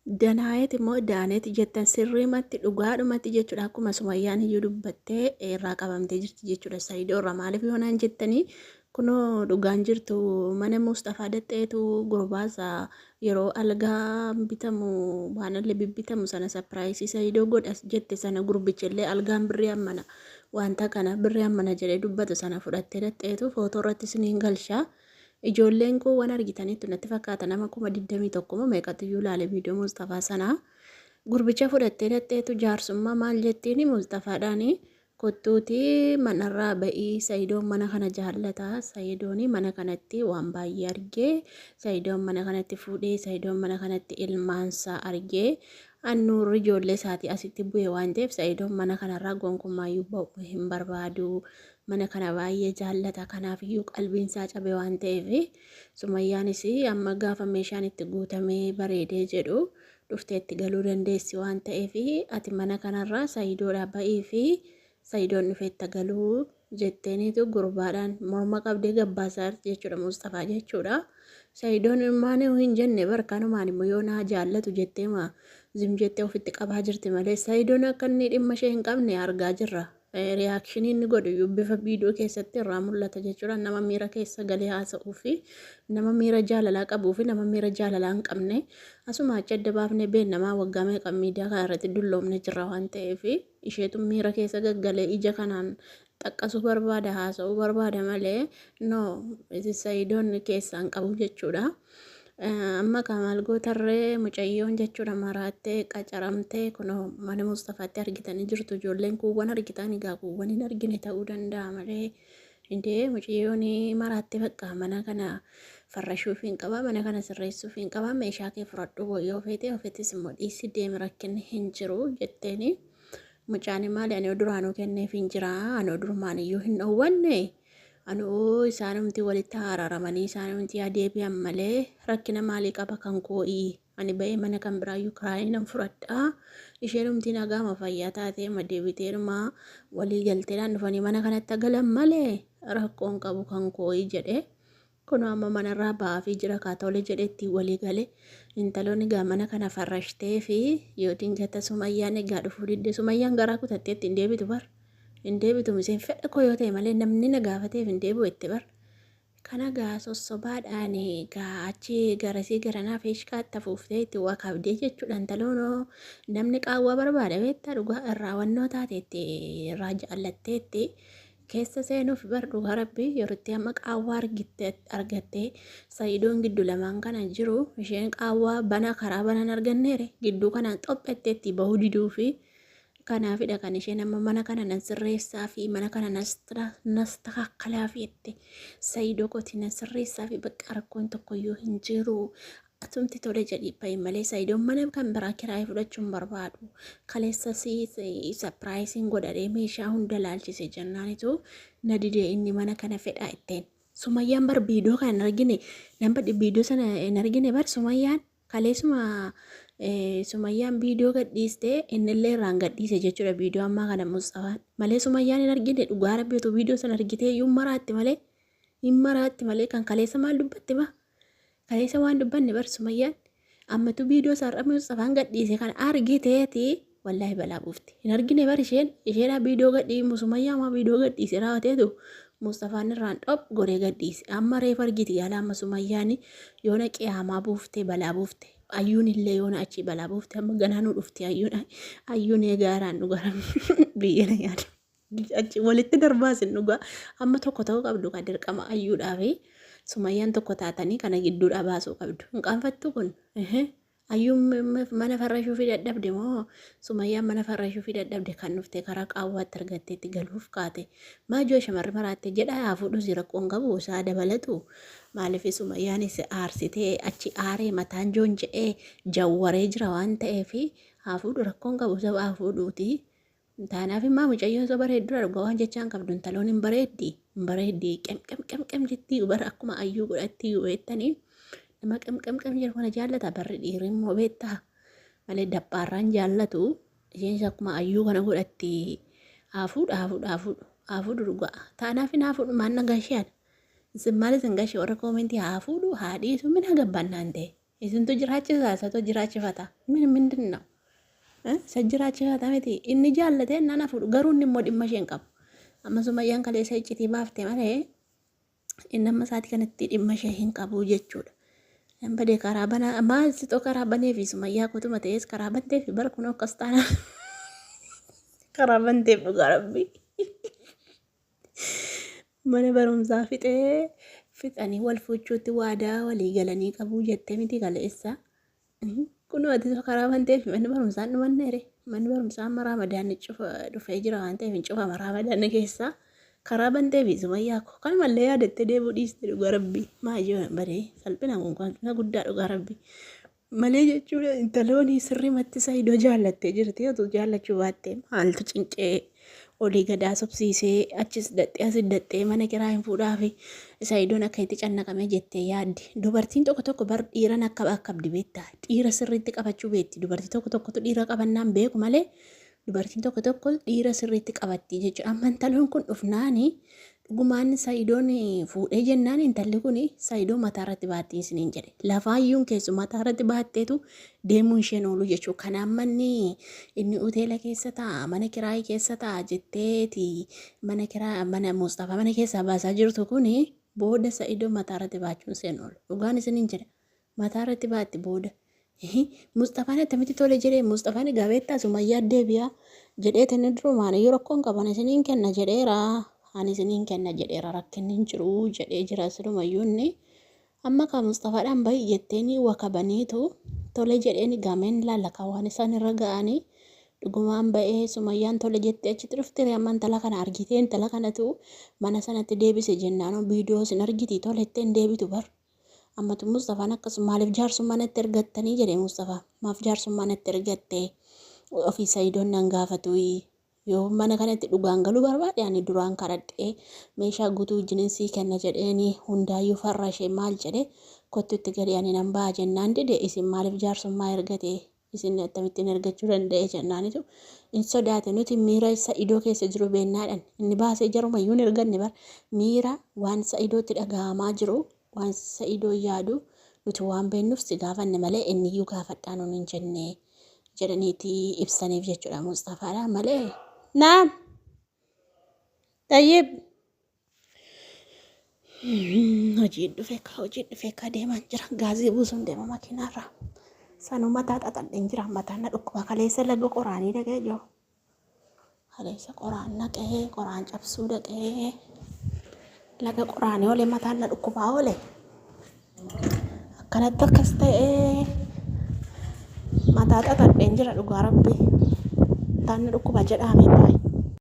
Danaayet immoo Daanet jettan sirriimatti dhugaadhumatti jechuudha akkuma Sumayyaan iyyuu dubbattee irraa qabamtee jirti jechuudha Saidoo irraa maaliif yoo naan jettanii kunoo dhugaan jirtu mana Musxafaa daxxeetu gurbaasa yeroo algaa bitamu waan illee bibbitamu sana sapiraayisii Saidoo godha jette sana gurbicha illee algaan birrii ammana wanta kana birrii ammana jedhee dubbatu sana fudhattee daxxeetu footoo irratti isiniin galshaa. Ijoolleen koo waan argitaniittu natti fakkaata nama 21,000 moo meeqatu iyyuu ilaale viidiyoo Musxafaa sanaa. Gurbicha fudhattee dhaqxeetu jaarsummaa maal jettiin Musxafaadhaan kottuuti manarraa ba'ii Sayidoon mana kana jaallata Sayidoon mana kanatti waan baay'ee argee Sayidoon mana kanatti fuudhee Sayidoon mana kanatti ilmaansaa argee annuurri ijoollee isaatii asitti bu'e waan ta'eef Sayidoon mana kanarraa gonkummaayyuu ba'u hin barbaadu Mana kana baay'ee jaallata kanaaf iyyuu qalbiin isaa cabe waan ta'eef Sumayyaanis amma gaafa meeshaan itti guutamee bareedee jedhu dhuftee itti galuu dandeessi waan ta'eef ati mana kanarraa Sayidoodhaa ba'ii fi Sayidoon dhufee itti galuu jetteeniitu gurbaadhaan morma qabdee gabbaasaa jirti jechuudha Musxafaa jechuudha. Sayidoon maal hin jenne bar kanumaan immoo yoo naa jaallatu jettee maa zim jettee ofitti qabaa jirti malee Sayidoon akka inni dhimma ishee hin qabne argaa jirra. Reaction inni godhu iyyuu bifa viidiyoo keessatti irraa mul'ata jechuudha. Nama miira keessa galee haasa'uu fi nama miira jaalalaa qabuu fi nama miira jaalalaa hin qabne asuma achi adda baafnee beennamaa waggaa meeqa miidiyaa kana irratti dulloomne jirra waan ta'eef isheetu miira keessa gaggalee ija kanaan xaqqasuu barbaada haasa'uu barbaada malee no Sayidoon keessaa hin qabu jechuudha. Amma kaa maal gootarree mucayyoon jechuudha maraattee qacaramtee kunoo mana Musxafaatti argitanii jirtu ijoolleen kuuwwan argitan egaa kuuwwan hin argine ta'uu danda'a malee indee mucayyoon maraattee bakka mana kana farrashuuf hin qaba mana kana sirreessuuf hin qaba meeshaa kee fudhadhu yoo feete ofittis immoo dhiisi deemi rakkinni hin jiru jetteeni mucaan maali ani duraanuu kenneef hin jira ani durumaan iyyuu hin dhoowwanne Anoo isaanumti walitti haa araaramanii isaanumti haa deebi'an malee rakkina maalii qaba kan koo'ii ani ba'ee mana kan biraayyuu kiraayii nan fudhadha isheenumti nagaama fayyaa taatee ma deebiteeruma walii galteedhaan dhufanii mana kanatti galan malee rakkoon qabu kan koo'ii jedhe kunoo amma manarraa ba'aafii jira kaa tole jedhe ittiin walii gale intaloon egaa mana kana farrashtee fi yoo dingata sumayyaan egaa dhufuu didde sumayyaan garaa kutattee ittiin deebitu bar. Hin deebitu miseen fedha koo yoo ta'e malee namni na gaafateef hin deebi'u itti bar. Kana gaa sossobaadhaan gaa achi garasii garanaa feeshkaatti afuuftee itti waa kabdee jechuudha intaloonoo namni qaawwaa barbaada beektaa dhugaa irraa wannoo taateetti irraa jaallatteetti keessa seenuuf bar dhugaa rabbii yerootti amma qaawwaa argattee sayidoon giddu lamaan kana jiru isheen qaawwaa bana karaa banaan arganneere gidduu kanaan xophetteetti bahuu diduu fi Kanaafidha kan isheen amma mana kana nan sirreessaa fi mana kana nastakakkalaa fi jette. Sayidoo kooti nan sirreessaa fi bakka rakkoon tokkoyyuu hin jiru. Atumti tole jedhii bahi malee sayidoon mana kan biraa kiraayii fudhachuu hin barbaadu. Kaleessa si sapiraayisiin godhadhee meeshaa hunda laalchise jennaanitu na didee inni mana kana fedhaa itteen. Sumayyaan bar viidiyoo kana hin argine nama viidiyoo sana hin argine bar sumayyaan. Kaleessuma Sumayyaan viidiyoo gadhiiste innillee irraan gadhiise jechuudha viidiyoo ammaa kana Musxafaan. Malee Sumayyaan hin argine dhugaa rabbi utuu viidiyoo sana argitee iyyuu maraatti malee hin maraatti malee kan kaleessa maal dubbatti ba? Kaleessa waan dubbanne bar Sumayyaan ammatu viidiyoo isaarra Musxafaan gadhiise kana argiteeti wallaahi balaa buufti. Hin argine bar isheen isheedhaa viidiyoo gadhii Sumayyaa maa viidiyoo gadhiise raawwateetu Musxafaan irraan dhop godhee gadhiise. Amma reef argiti yaala amma Sumayyaan yoona qiyaamaa buuftee balaa buufte. Ayyuun illee yoona achii balaa buufte amma ganaa nu dhufti ayyuun ayyuun eegaaraan dhugaran biyya na yaada. Achi walitti darbaasin dhugaa amma tokko ta'uu qabdu kan dirqama ayyuudhaa fi Sumayyaan tokko taatanii kana gidduudhaa baasuu qabdu. Hin qaanfattu kun. Ayyuun mana farrashuufii dadhabde moo Sumayyaan mana farrashuufii dadhabde kan dhufte karaa qaawwaatti argatteetti galuuf kaate. Maa ijoo shamarri maraatte jedhaa haa fuudhus rakkoon qabu isaa dabalatu. Maaliif Sumayyaanis aarsitee achi aaree mataan joonja'ee jawwaree jira waan ta'eef haa fuudhu rakkoon qabu isa haa fuudhuuti. Taanaaf immaa mucayyoon isa bareeddudha dhugaa waan jechaan qabdu intaloon hin bareeddi hin bareeddi qem qem qem qem jettii bara akkuma ayyuu godhatti beektanii nama qem qem qem jedhu kana jaallata barri dhiirri immoo beektaa malee daphaarraan jaallatu isheenis akkuma ayyuu kana godhatti haa fuudhu haa fuudhu haa fuudhu haa fuudhu dhugaa taanaaf hin haa fuudhu maan na gashaan isin maal isin gashee warra koomentii haa fuudhu haa dhiisu mina gabbannaan ta'e. Isintu jiraachisaa isatu jiraachifata. Min mindin ነው? Isa jiraachifata miti. Inni jaallatee nana fuudhu garuu inni immoo dhimma ishee hin qabu. Amma Sumayyaan kaleessa iccitii baafte malee inni amma isaatii kanatti dhimma ishee hin qabu jechuudha. Nan badee karaa banaa maal sixoo karaa banee fi Sumayyaa kutuma ta'es karaa bantee fi bara kun akkas taana karaa banteef dhugaa rabbii. Mana barumsaa fixee fixanii wal fuuchuutti waadaa walii galanii qabuu jettee miti kaleessa. Kunoo ati karaa banteef manni barumsaa hin dhumanneere. Manni barumsaa amma raamadaanni cufa dhufee jira waan ta'eef hin cufama raamadaanni keessaa. Karaa banteef Sumayyaa koo kanumallee yaadattee deebuu dhiiste dhugaa rabbii. Maa ijoo badee salphina kun salphina guddaa dhugaa rabbii. Malee jechuudha intalooni sirrimatti Saidoo jaallattee jirti otoo jaallachuu baattee maaltu cinqee olii gadaa sobsiisee achis daxxee asis daxxee mana kiraa hin fuudhaafi Saidoon akka itti cannaqamee jettee yaaddi. Dubartiin tokko tokko bar dhiiran akka akkabdi beektaa dhiira sirriitti qabachuu beekti dubartii tokko tokkotu dhiira qabannaan beeku malee dubartiin tokko tokko dhiira sirriitti qabatti jechuudha. Amma intaloon kun dhufnaani Dhugumaan Sa'idoon fuudhee jennaan intalli kun Sa'idoo mataa irratti baattii isiniin jedhe. Lafaayyuun keessu mataa irratti baatteetu deemuun isheen oolu jechuudha. Kanaan manni inni hoteela keessa taa'a, mana kiraayii keessa taa'a jetteeti mana kiraa mana Musxafaa mana keessaa baasaa jirtu kun booda Sa'idoo mataa irratti baachuun isheen oolu. Dhugaan isiniin jedha. Mataa irratti baatti booda. Musxafaan attamitti tole jedhee Musxafaan egaa beektaa Sumayyaa deebi'a jedhee tenne durumaan iyyuu rakkoon qaban isiniin kenna jedheera. Ani isiniin kenna jedheera rakkinni hin jiru jedhee jira silumayyuu inni. Amma kaa Musxafaadhaan bahi jetteeni wakabaniitu tole jedheen gameen laalla kaa waan isaan irra ga'anii dhugumaan ba'ee Sumayyaan tole jettee achitti dhuftee amma intala kana argitee intala kanatu mana sanatti deebise jennaan viidiyoo isin argiti tole jettee hin deebitu bar. Ammatu Mustafaan akkasuma maaliif jaarsummaa natti ergattanii jedhe Mustafaa. Maaf jaarsummaa natti ergatte ofii Sayidoon nan gaafatuyi. Yoo mana kanatti dhugaan galuu barbaade ani duraan kadhadhee meeshaa guutuu wajjinin sii kenna jedheeni hundaayyuu farra ishee maal jedhe kottu itti gali ani nan ba'a jennaan dide isin maaliif jaarsummaa ergate isin akkamittiin ergachuu danda'e jennaanitu in sodaate nuti miira Sa'idoo keessa jiru beennaadhan inni baasee jarumayyuu hin erganne bar miira waan Sa'idootti dhaga'amaa jiru waan Sa'idoo yaadu nuti waan beennuuf si gaafanne malee inniyyuu gaafadhaa nuun hin jenne jedhaniiti ibsaniif jechuudha Musxafaadha malee naam tayyib Hojiin dhufe kaa hojiin dhufe kaa deemaan jira. Gaazii buusuun deema makiinaarra. Sanuu mataa xaxadheen jira. Mataan na dhukkuba. Kaleessa laga qoraanii dhaqee jiru. Kaleessa qoraan naqee qoraan cabsuu dhaqee laga qoraanii oole mataan na dhukkubaa oole. Akkanatti akkas ta'ee mataa xaxadheen jira dhugaa rabbi. Mataan na dhukkuba jedhaame baay'ee.